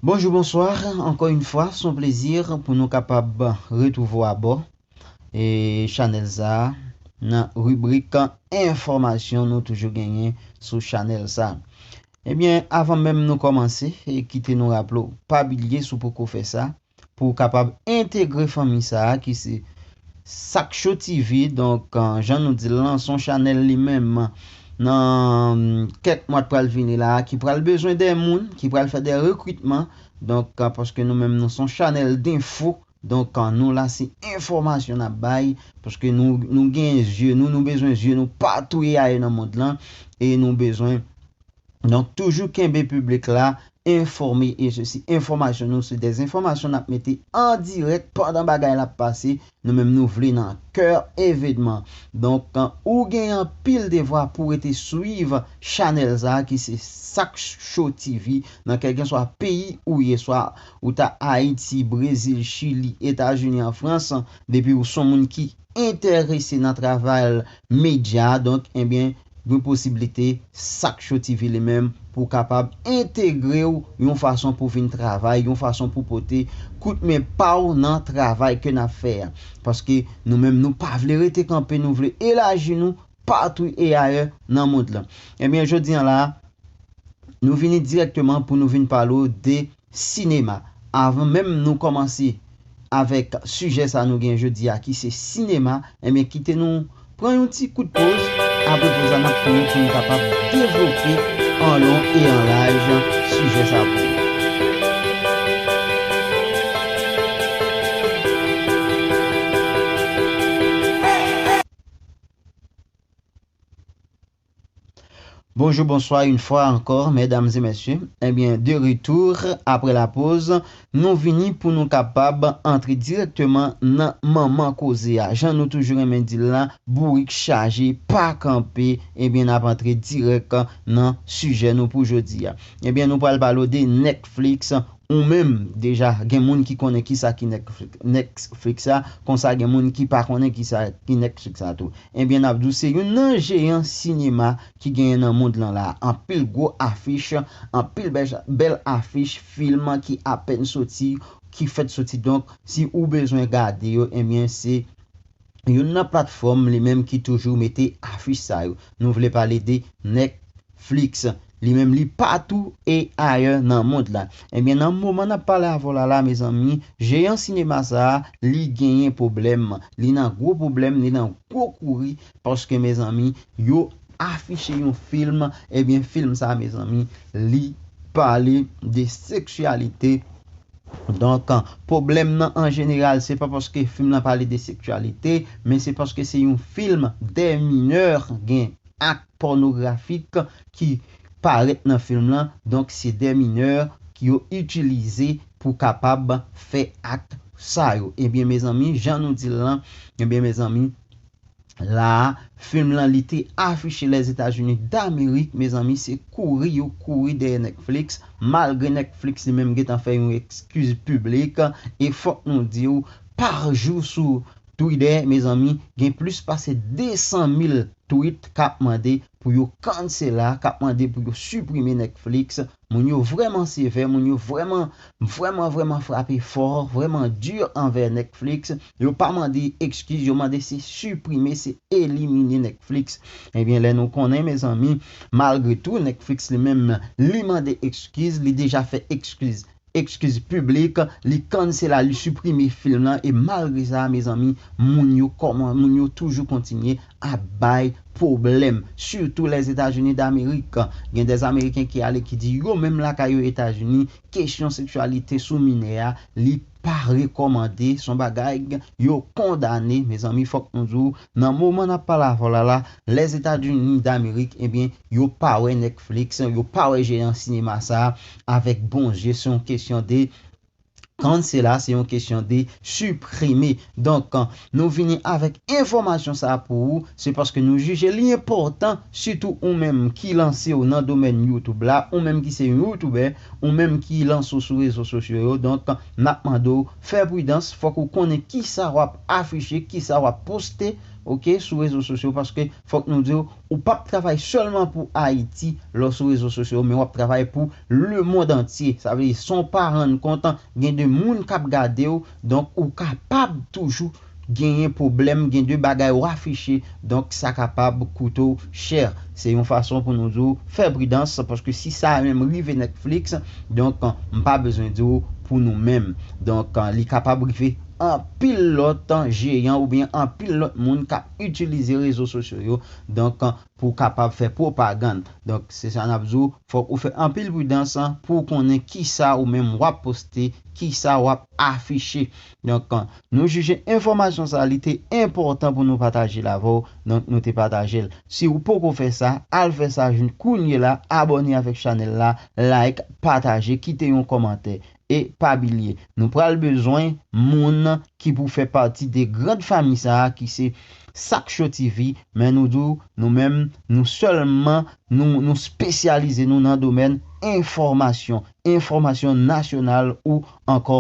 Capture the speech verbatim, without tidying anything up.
Bonjou, bonswa. Ankò yon fwa, se yon plezi pou nou kapab retwouve w abò e chanèl sa a nan ribrik enfòmasyon nou toujou genyen sou chanèl sa a. Ebyen, avan menm nou kòmanse, e kite nou raple w, pa bliye si w poko fè sa, pou w kapab entegre fanmi sa a ki se Sak Show T V. Donk, euh, jan nou di l lan, se yon chanèl li menm nan kèk mwa k pral vini la a, ki pral bezwen de moun, ki pral fè de rekritman. Donk, euh, paske nou menm nou se yon chanèl denfo. Donk, euh, nou la se enfòmasyon n ap bay, paske nou, nou gen zye nou, nou bezwen zye nou patou e ayè nan mond lan, e nou bezwen Donk, toujou kenbe piblik la enfòme, e sesi, enfòmasyon nou se de enfòmasyon n ap mete an dirèk pandan bagay la ap pase, nou menm nou vle nan kè evènman. Donk, ou gen anpil devwa pou rete swiv chanèl sa a ki se Sak Show T V nan kèlkeswa peyi ou ye, swa ou ta Ayiti, Brezil, Chili, Etazini, an Frans, depi ou se yon moun ki enterese nan travay medya, donk, ebyen, gen posiblite Sak Show T V li menm pou kapab entegre w yon fason pou vin travay, yon fason pou pote kout men pa w nan travay ke n ap fè a. Paske nou menm nou pa vle rete kanpe, nou vle elaji nou patou e ayè nan mond lan. Ebyen, jodi a la, nou vini dirèkteman pou nou vin pale w de sinema. Avan menm nou kòmanse avèk sijè sa nou gen jodi a ki se sinema, ebyen kite nou pran yon ti kout poz. Apre poz la, n ap tounen pou nou kapab devlope an lon e an laj sijè sa pou nou. Bonjou, bonswa, yon fwa ankò, medam e mesye. Ebyen, de retour apre la poz, nou vini pou nou kapab antre dirèkteman nan manman koze a. Jan nou toujou renmen di l la, bourik chaje, pa kanpe, ebyen, n ap antre dirèk nan sijè nou pou jodi a. Ebyen, nou pral pale w de Netflix, Ou menm, deja, gen moun ki konnen kisa ki Netflix, Netflix la, konsa gen moun ki pa konnen kisa ki Netflix la tou. Ebyen, n ap di w, se youn nan jeyan sinema ki genyen nan mond lan la. Anpil gwo afich, anpil bèl, bèl afich fim ki apèn soti, ki fèk soti. Donk, si ou bezwen gade yo, ebyen, se youn nan platfòm li menm ki toujou mete afich sa yo. Nou vle pale de Netflix. Li menm li patou e ayè nan mond la. Ebyen, nan moman n ap pale avè w la, la, mezanmi, jeyan sinema sa a, li genyen pwoblèm. Li nan gwo pwoblèm, li nan gwo kouri, paske, mezanmi, yo afiche yon fim, ebyen, fim sa a, mezanmi, li pale de seksyalite. Donk, pwoblèm nan, an jeneral, se pa paske fim lan pale de seksyalite, men se paske se yon fim de minè, gen ak pònografik ki parèt nan fim lan. Donk, se de minè ki yo itilize pou kapab fè ak sa yo. Ebyen, mezanmi, jan nou di l lan, ebyen, mezanmi, la a, fim lan, li te afiche Lèzetazini Damerik, mezanmi, se kouri yo kouri dèyè Netflix, malgre Netflix li menm gentan fè yon ekskiz piblik, e fòk nou di w, pa jou sou Twitter, mezanmi, gen plis pase de san mil tweet k ap mande pou yo cancela, k ap mande pou yo siprime Netflix. Moun yo vrèman sevè, moun yo vrèman, vrèman, vrèman frape fò, vrèman di anvè Netflix. Yo pa mande ekskiz, yo mande se siprime, se elimine Netflix. Ebyen, lè nou konnen, mezanmi, malgre tou, Netflix li menm, li mande ekskiz, li deja fè ekskiz, ekskiz piblik, li cancela, li siprime fim lan, e malgre sa, mezanmi, moun yo kòman, moun yo toujou kontinye ap bay pwoblèm, sitou Lèzetazini Damerik. Gen de Ameriken ki ale ki di yo menm lakay yo Etazini, kesyon seksyalite sou minè a, li pa rekòmande, se yon bagay yo kondane. Mezanmi, fòk nou di w, nan moman n ap pale avè w la la, Lèzetazini Damerik, ebyen, yo pa wè Netflix, yo pa wè jeyan sinema sa a avèk bon zye, se yon kesyon de cancela, se yon kesyon de siprime. Donk, nou vini avèk enfòmasyon sa a pou ou, se paske nou jije li enpòtan, sitou ou menm ki lanse w nan domèn YouTube la, ou menm ki se yon youtubè, ou menm ki lanse w sou rezo sosyo yo. Donk, n ap mande w fè pridans, fòk ou konnen kisa w ap afiche, kisa w ap poste, oke, sou rezo sosyo, paske fòk nou di w, ou p ap travay sèlman pou Ayiti lè w sou rezo sosyo, men w ap travay pou lemonn antye. Sa vle di, san w pa rann kont, gen de moun k ap gade w, donk ou kapab toujou genyen pwoblèm, gen de bagay w afiche, donk sa kapab koute w chè. Se yon fason pou nou di w fè pridans, paske si sa menm rive Netflix, donk m pa bezwen di w pou nou menm. Donk li kapab rive anpil lòt jeyan oubyen anpil lòt moun k ap itilize rezo sosyo yo, donk pou kapab fè pwopagann. Donk se sa n ap di w, fòk ou fè anpil pridans pou w konnen kisa ou menm w ap poste, kisa w ap afiche. Donk nou jije enfòmasyon sa a, li te enpòtan pou nou pataje l avè w, donk nou te pataje l. Si w poko fè sa, al fè sa kounye la, abòne avèk chanèl la, like, pataje, kite yon kòmantè. E pa bliye, nou pral bezwen moun ki pou fè pati de grand fanmi sa a ki se Sak Show T V, men nou di w, nou menm, nou sèlman, nou, nou espesyalize nou nan domèn enfòmasyon, enfòmasyon nasyonal ou ankò